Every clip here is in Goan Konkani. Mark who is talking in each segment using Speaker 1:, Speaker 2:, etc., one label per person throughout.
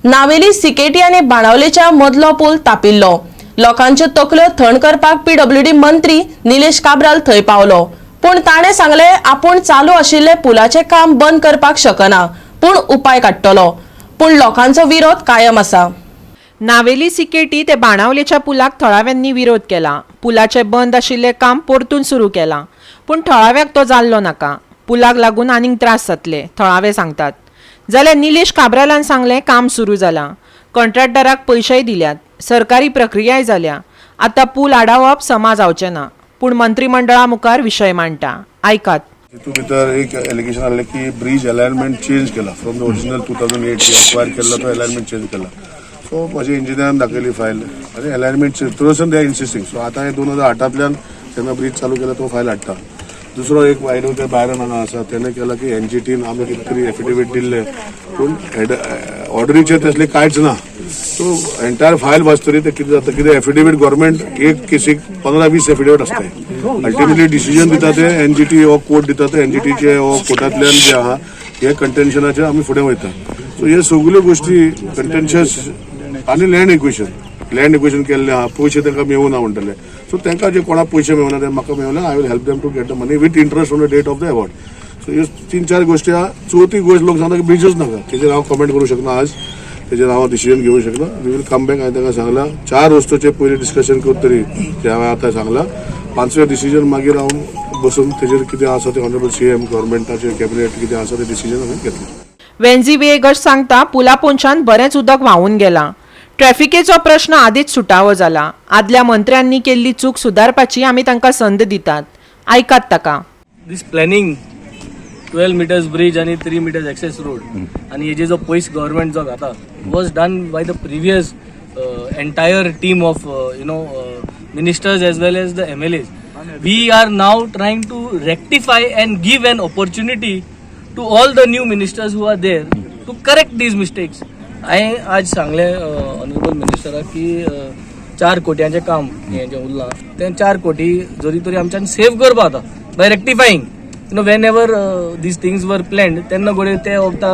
Speaker 1: नावेली सिकेटी आनी बाणावलेच्या मदलो पूल तापिल्लो. लोकांच्यो तकल्यो थंड करपाक पीडब्ल्यूडी मंत्री निलेश काब्राल थंय पावलो, पूण ताणें सांगलें, आपूण चालू आशिल्ले पुलाचें काम बंद करपाक शकना, पूण उपाय काडटलो. पूण लोकांचो विरोध कायम आसा.
Speaker 2: नावेली सिकेटी ते बाणावलेच्या पुलाक थळाव्यांनी विरोध केला. पुलाचें बंद आशिल्लें काम परतून सुरू केलां, पूण थळाव्याक तो जाल्लो नाका. पुलाक लागून आनीक त्रास जातले, थळावे सांगतात. जाल्यार निलेश काब्रालान सांगलें, काम सुरू जालां, कॉन्ट्रॅक्टराक पयशेय दिल्यात, सरकारी प्रक्रियाय जाल्या. आतां पूल आडावप समा जावचें ना. पूण मंत्रीमंडळा मुखार विशय मांडटा. आयकात.
Speaker 3: तितून भितर एक एलिगेशन आसलें की ब्रीज अलायनमेंट चेंज केला from the original 2008 acquire केल्लो तो अलायनमेंट चेंज केला. सो म्हजे इंजिनियरान दाखयली फायल आनी अलायनमेंट चेंज थंयसून दे इन्सिस्टींग. सो आतां हे 2008तांतल्यान जेन्ना ब्रीज चालू केला तो फायल हाडटा. दुसरो एक वायडो ते बायरन हांगा आसा, तेणे केला की एनजीटीन आमी कितें तरी एफिडेवीट दिल्ले, पूण ऑर्डरीचेर तसले कांयच ना. सो एंटायर फायल वाचतरी ते कितें जाता, कितें एफिडेवीट गव्हर्मेंट एक केसीक 15-20 एफिडेवीट आसताय. अल्टिमेटली डिसिजन दिता ते एनजीटी हो कोर्ट दिता. ते एनजीटीचे हो कोर्टांतल्यान जे आहा हे कंटेन्शनाचेर आमी फुडें वयता. सो हे सगल्यो गोश्टी कंटेन्शियस आनी लँड एक्विशन केल्ले आहा, पयशे तांकां मेळूना म्हणटले. सो तांकां जे कोणाक पयशे मेळना ते म्हाका मेळना, I will help them to get the money with interest on the date of the award. So ह्यो तीन चार गोश्टी आहा. चवथी गोश्ट, लोक सांगता की ब्रिजच नाका. तेजेर हांव कमेंट करूं शकना आज, तेजेर हांव डिसिजन घेवंक शकना. We will come back. हांवें तांकां सांगलां, चार वस्तूचे पयलीं डिस्कशन करतरी ते हांवें आतां सांगलां. पांचवें डिसिजन मागीर हांव बसून तेजेर कितें आसा तें ऑनरेबल सीएम, गव्हर्मेंटाचे कॅबिनेट कितें आसा तें डिसिजन आमी घेतलें.
Speaker 2: वेन्झी वेगश सांगता, पुला पोंच्यान बरेंच उदक व्हांवून गेलां. ट्रॅफिकेचो प्रश्न आदींच सुटावो जाला. आदल्या मंत्र्यांनी केल्ली चूक सुदारपाची आमी तांकां संद दितात. आयकात ताका.
Speaker 4: This planning, 12 meters bridge आणि 3 meters access road आणि हेजे जो पयस गव्हर्मेंट जो घाता was done by the previous entire team of ministers as well as the MLAs. We are now trying to rectify and give an opportunity to all the new ministers who are there to correct these mistakes. हांवें आज सांगलें ऑनरेबल मिनिस्टराक की 4 कोट्यांचें काम हें जें उरलां तें 4 कोटी जरी तरी आमच्यान सेव करपा जाता by rectifying. Whenever these things were planned, तेन्ना घडये ते वखता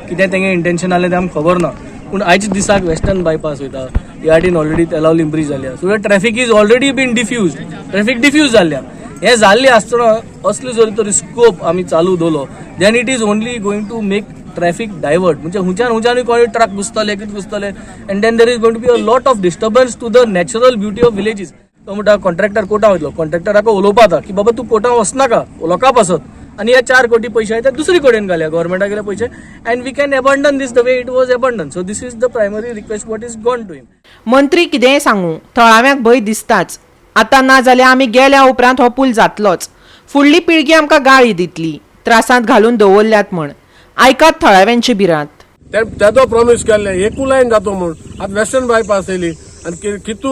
Speaker 4: कितें तेंगे इंटेन्शन आसलें तें आमकां खबर ना. पूण आयच्या दिसाक वेस्टर्न बायपास वयता, यार्डीन ऑलरेडी तेलावली ब्रीज जाल्या, so traffic is already been diffuse, traffic diffuse जाल्ल्या. हें जाल्लें आसतना असले जरी तरी स्कोप आमी चालू दवरलो, then it is only going to make traffic divert. म्हणजे हुंच्यान हुंच्यानूय कोणी ट्रक घुसतले, कितें घुसतले, and then there is going to be a lot of disturbance to the natural beauty of villages. तो म्हणटा कॉन्ट्रॅक्टर कोर्टा वयतलो. कॉन्ट्रॅक्टराक उलोवपा आतां की बाबा, तूं कोर्टान वचनाका लोकां पासत आनी हे 4 कोटी पयशे आहाय ते दुसरी कडेन घालया, गव्हर्मेंटाक गेले पयशे, and we can abandon this the way it was abandon. So this is the primary request what is gone to him.
Speaker 2: मंत्री कितेंय सांगू, थळाव्यांक भंय दिसताच. आतां ना जाल्यार आमी गेल्या उपरांत हो पूल जातलोच. फुडली पिळगी आमकां गाळी दितली, त्रासांत घालून दवरल्यात म्हण. आयकात थळाव्यांची भिरांत.
Speaker 5: ते तेदो प्रॉमीस केल्ले एकू लायन जातो म्हूण. आतां वेस्टर्न बायपास येयली आनी कितू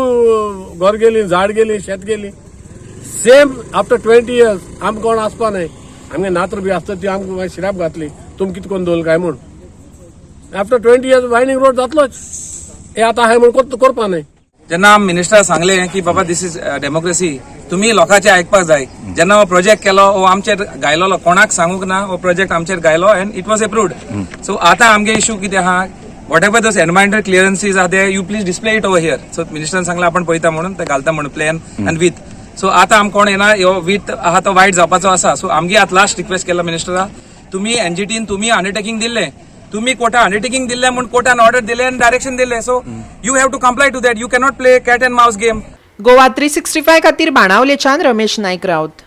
Speaker 5: घर गेली, झाड गेली, शेत गेली. सेम आफ्टर 20 इयर्स आमकां कोण आसपा न्हय. आमगे नात्र बी आसता, ती आमकां मागीर शिराप घातली, तुमी कितें करून दवरलें काय म्हूण. आफ्टर 20 इयर्स वायंडींग रोड जातलोच. हे आतां हांवें म्हूण करपा न्हय.
Speaker 6: जेन्ना मिनिस्टर सांगले की बाबा, this is democracy, तुम्ही लोकांचे आयकपाक जाय. जेन्ना हो प्रोजेक्ट केलो, हो आमचेर गायलोलो, कोणाक सांगूंक ना. हो प्रोजेक्ट आमचेर गायलो and it was approved. So आतां आमगे इशू कितें आहा, whatever those environmental clearances are there, you please display it over here. So मिनिस्टरान सांगलें, आपण पळयता म्हणून, ते घालता म्हणून प्लॅन आनी विथ. सो आतां आमकां कोण येना, ह्यो विथ आहा तो वायट जावपाचो आसा. सो आमगे आतां लास्ट रिक्वेस्ट केला मिनिस्टरा, तुम्ही एनजीटीन तुम्ही अंडरटेकिंग दिल्लें, तुम्ही कोर्टा अंडरटेकिंग दिल्लें म्हूण कोर्टान ऑर्डर दिले आनी डायरेक्शन दिलें. So you have to comply to that. You cannot play cat and mouse game.
Speaker 2: Goa 365 खातीर बाणावलेच्यान रमेश नायक राऊत.